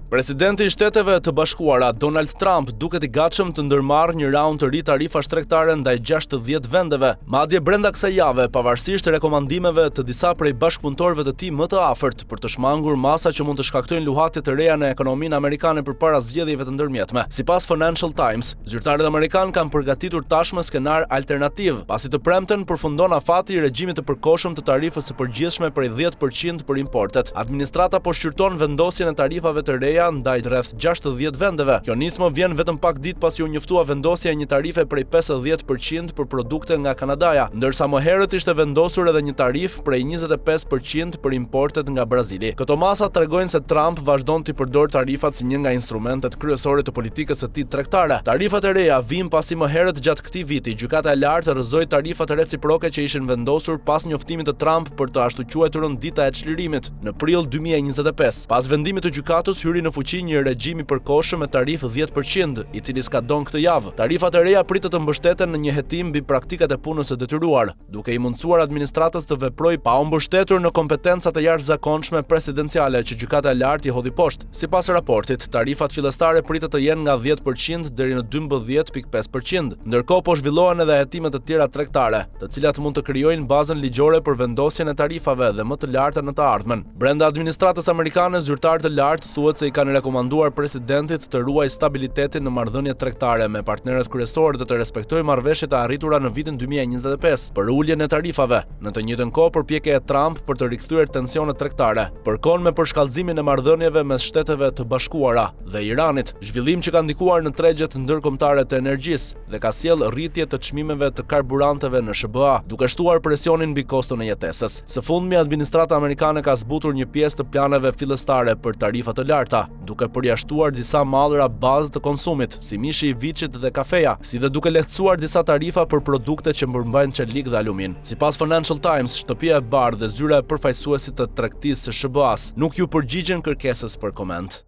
Presidenti i Shteteve të Bashkuara, Donald Trump, duket i gatshëm të ndërmarrë një raund të ri tarifash tregtare ndaj 60 vendeve, madje brenda kësaj jave, pavarësisht rekomandimeve të disa prej bashkëpunëtorëve të tij më të afërt për të shmangur masa që mund të shkaktojnë luhatje të reja në ekonominë amerikane përpara zgjedhjeve të ndërmjetme. Sipas Financial Times, Zyrtarët amerikanë kanë përgatitur tashmë skenarë alternativë, pasi të premten përfundon afati i regjimit të përkohshëm të tarifës së përgjithshme prej 10% për importet. Administrata po shqyrton vendosjen e tarifave të reja ndaj rreth 60 vendeve. Kjo nismë vjen vetëm pak ditë pasi u njoftua vendosja e një tarife prej 50% për produkte nga Kanadaja, ndërsa më herët ishte vendosur edhe një tarifë prej 25% për importet nga Brazili. Këto masa tregojnë se Trump vazhdon t'i përdorë tarifat si një nga instrumentet kryesore të politikës së tij tregtare. Tarifat e reja vijnë pasi më herët gjatë këtij viti, Gjykata e Lartë rrëzoi tarifat reciproke që ishin vendosur pas njoftimit të Trump për të ashtuquajturën Dita e Çlirimit, në prill 2025. Pas vendimit të gjykatës hyri në fuqi një regjim i përkohshëm me tarifë 10%, i cili skadon këtë javë. Tarifat e reja pritet të mbështeten në një hetim mbi praktikat e punës së detyruar, duke i mundësuar administratës të veprojë pa u mbështetur në kompetencat e jashtëzakonshme presidenciale që Gjykata e Lartë i hodhi poshtë. Sipas raportit, tarifat fillestare pritet të jenë nga 10% deri në 12.5%. Ndërkohë po zhvillohen edhe hetime të tjera tregtare, të cilat mund të krijojnë bazën ligjore për vendosjen e tarifave dhe më të larta në të ardhmen. Brenda administratës amerikane, zyrtarë të lartë thuhet se i kanë rekomanduar presidentit të ruajë stabilitetin në marrëdhëniet tregtare me partnerët kryesorë dhe të respektojë marrëveshjet e arritura në vitin 2025 për uljen e tarifave. Në të njëjtën kohë, përpjekja e Trump për të rikthyer tensionet tregtare përkon me përshkallëzimin e marrëdhënieve mes Shteteve të Bashkuara dhe Iranit, zhvillim që ka ndikuar në tregjet ndërkombëtare të energjisë dhe ka sjellë rritje të çmimeve të karburanteve në SHBA, duke shtuar presionin mbi koston e jetesës. Së fundmi, administrata amerikane ka zbutur një pjesë të planeve fillestare për tarifa të larta, duke përjashtuar disa mallra bazë të konsumit, si mishi i viçit dhe kafeja, si dhe duke lehtësuar disa tarifa për produkte që përmbajnë çelik dhe alumin. Sipas Financial Times, Shtëpia e Bardhë dhe zyra e përfaqësuesit të tregtisë së SHBA-së nuk iu përgjigjën kërkesës për koment.